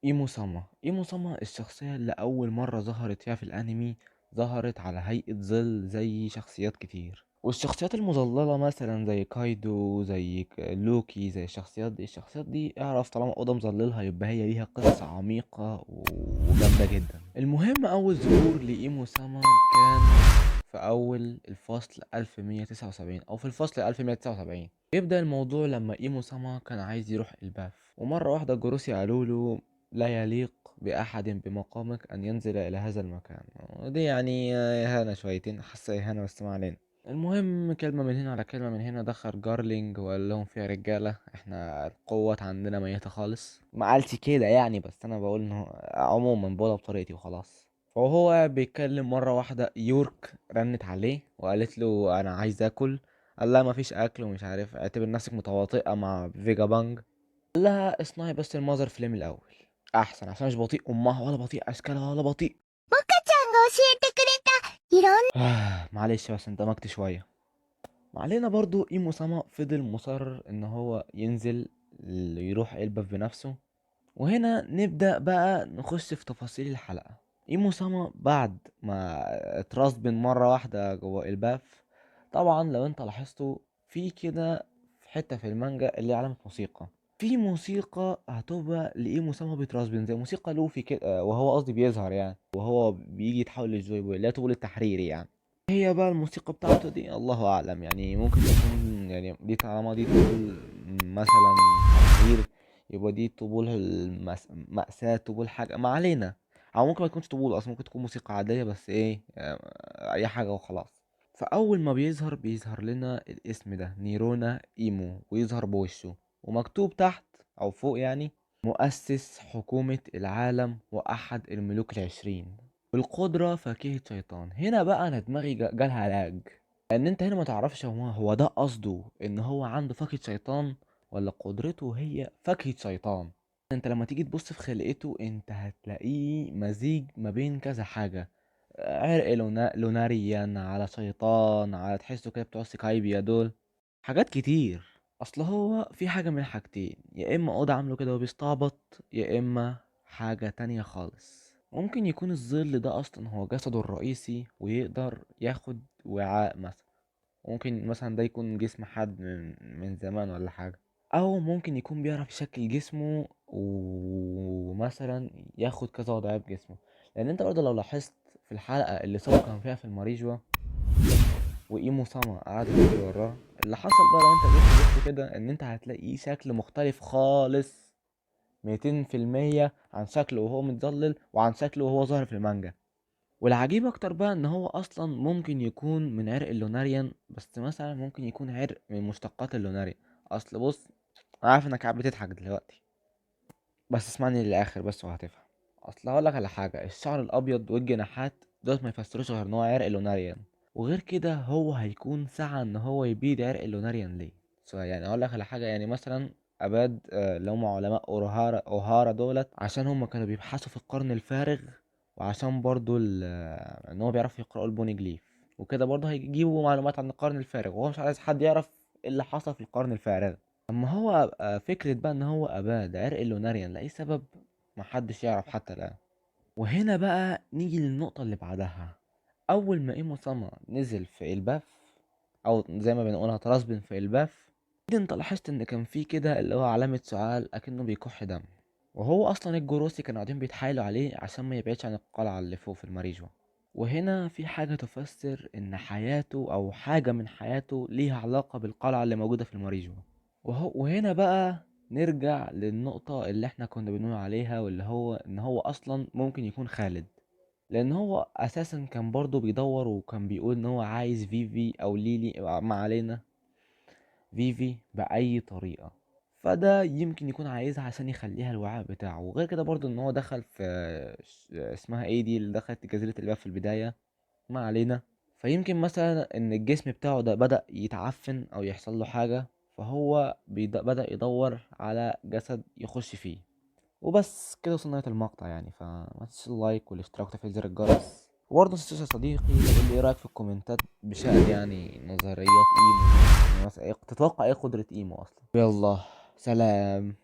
إيمو ساما. إيمو ساما الشخصية اللي أول مرة ظهرت فيها في الأنمي، ظهرت على هيئة ظل زي شخصيات كتير، والشخصيات المظللة مثلا زي كايدو، زي لوكي، زي الشخصيات دي. الشخصيات دي اعرف طالما أوضة مظللها يبقى هي ليها قصة عميقة وجامدة جدا. المهم أول ظهور لإيمو ساما كان في أول الفصل 1179 أو في الفصل 1179. يبدأ الموضوع لما إيمو ساما كان عايز يروح الباف، ومرة واحدة جروسي قالوا له لا يليق بأحد بمقامك أن ينزل إلى هذا المكان. ودي إهانة شويتين، حاسة إهانة بس ما علينا. المهم كلمة من هنا على كلمة من هنا، دخل جارلينج وقال لهم فيها رجالة احنا القوات عندنا ميتة خالص. ما قالش كده يعني، بس أنا بقول إنه عموما بقولها بطريقتي وخلاص. فهو قاعد بيتكلم مرة واحدة يورك رنت عليه وقالت له أنا عايز آكل. قال لها مفيش أكل ومش عارف، اعتبر نفسك متواطئة مع فيجا بانج. قال لها اصنعي بس المذر فليم الأول أحسن، عشان مش بطيء أمها ولا بطيء أشكالها ولا بطيء. معلش بس اندمجت شوية. ما علينا. برضو إيمو ساما فضل مصر إن هو ينزل يروح إلباف بنفسه. وهنا نبدأ بقى نخش في تفاصيل الحلقة. إيمو ساما بعد ما اترسبن مرة واحدة جوه إلباف، طبعا لو انت لاحظتوا في كده في حتة في المانجا اللي علامة موسيقى، في موسيقى هتبقى لإيمو ساما بيترسبن زي موسيقى لوفي كده، وهو قصدي بيظهر يعني وهو بيجي يتحول للجوي بوي اللي هي طبول التحرير يعني. هي بقى الموسيقى بتاعته دي الله أعلم يعني، ممكن تكون يعني دي طالما دي طبول مثلا تحرير يبقى دي طبول مأساة، طبول حاجة، ما علينا. أو ممكن ما تكونش طبول أصلا، ممكن تكون موسيقى عادية بس إيه، أي حاجة وخلاص. فأول ما بيظهر لنا الاسم ده نيرونا إيمو، ويظهر بوشه ومكتوب تحت أو فوق يعني مؤسس حكومة العالم وأحد الملوك ال20 بالقدرة فاكهة شيطان. هنا بقى أنا دماغي جالها لاج، لأن أنت هنا ما تعرفش هو ده قصده إن هو عنده فاكهة شيطان ولا قدرته هي فاكهة شيطان. أنت لما تيجي تبص في خلقته أنت هتلاقيه مزيج ما بين كذا حاجة، عرق لوناريان على شيطان، على تحسه كده بتوع سكايبيا دول، حاجات كتير. اصل هو في حاجة من حاجتين، يا اما اوضة عامله كده وبيستعبط، يا اما حاجة تانية خالص. ممكن يكون الظل ده اصلا هو جسده الرئيسي ويقدر ياخد وعاء مثلا، ممكن مثلا ده يكون جسم حد من زمان ولا حاجة، او ممكن يكون بيعرف يشكل جسمه ومثلا ياخد كذا وضعية بجسمه. لان انت برضه لو لاحظت في الحلقة اللي سابو كان فيها في الماريجوا وإيمو ساما قعد يجري وراه، اللي حصل بقى لو انت جيت تبص كده ان انت هتلاقيه شكل مختلف خالص ميتين في المية عن شكله وهو متظلل وعن شكله وهو ظاهر في المانجا. والعجيب اكتر بقى ان هو اصلا ممكن يكون من عرق اللوناريان، بس مثلا ممكن يكون عرق من مشتقات اللوناريان. اصل بص، انا عارف انك قاعد بتضحك دلوقتي، بس اسمعني للاخر بس وهتفهم. اصل هقول لك على حاجه، الشعر الابيض والجناحات دول ما يفسروش غير ان هو عرق اللوناريان، وغير كده هو هيكون سعى ان هو يبيد عرق اللوناريان ليه؟ اقول لك على حاجه، مثلا اباد، اللي هم علماء اوهارا دولت، عشان هم كانوا بيبحثوا في القرن الفارغ، وعشان برضو ان هو بيعرفوا يقرأوا البونيجليف وكده، برضو هيجيبوا معلومات عن القرن الفارغ، وهو مش عايز حد يعرف ايه اللي حصل في القرن الفارغ. اما هو، فكرة بقى ان هو اباد عرق اللوناريان لأي سبب محدش يعرف حتى الآن. وهنا بقى نيجي للنقطة اللي بعدها. أول ما إيمو ساما نزل في إلباف، أو زي ما بنقولها تراسبن في إلباف، أنت لاحظت إن كان في كده اللي هو علامة سؤال أكنه بيكح دم، وهو أصلا الجروسي كانوا قاعدين بيتحايلوا عليه عشان ما يبعدش عن القلعة اللي فوق في الماريجوا. وهنا في حاجة تفسر إن حياته أو حاجة من حياته ليها علاقة بالقلعة اللي موجودة في الماريجوا. وهنا بقى نرجع للنقطة اللي احنا كنا بنقول عليها، واللي هو إن هو أصلا ممكن يكون خالد، لأن هو أساسا كان برضو بيدور وكان بيقول إن هو عايز فيفي أو ليلي، ما علينا، فيفي بأي طريقة، فده يمكن يكون عايزها عشان يخليها الوعاء بتاعه. وغير كده برضو إن هو دخل في اسمها إيه دي اللي دخلت جزيرة الباب في البداية، ما علينا. فيمكن مثلا إن الجسم بتاعه ده بدأ يتعفن أو يحصل له حاجة، فهو بدأ يدور على جسد يخش فيه. وبس كده وصلنا لنهاية المقطع فما تنساش اللايك والاشتراك وتفعيل زر الجرس، وبرضه ما تنساش يا صديقي تقول لي ايه رأيك في الكومنتات بشأن نظريات ايمو دي، مثلا تتوقع ايه قدرة ايمو اصلا. يلا سلام.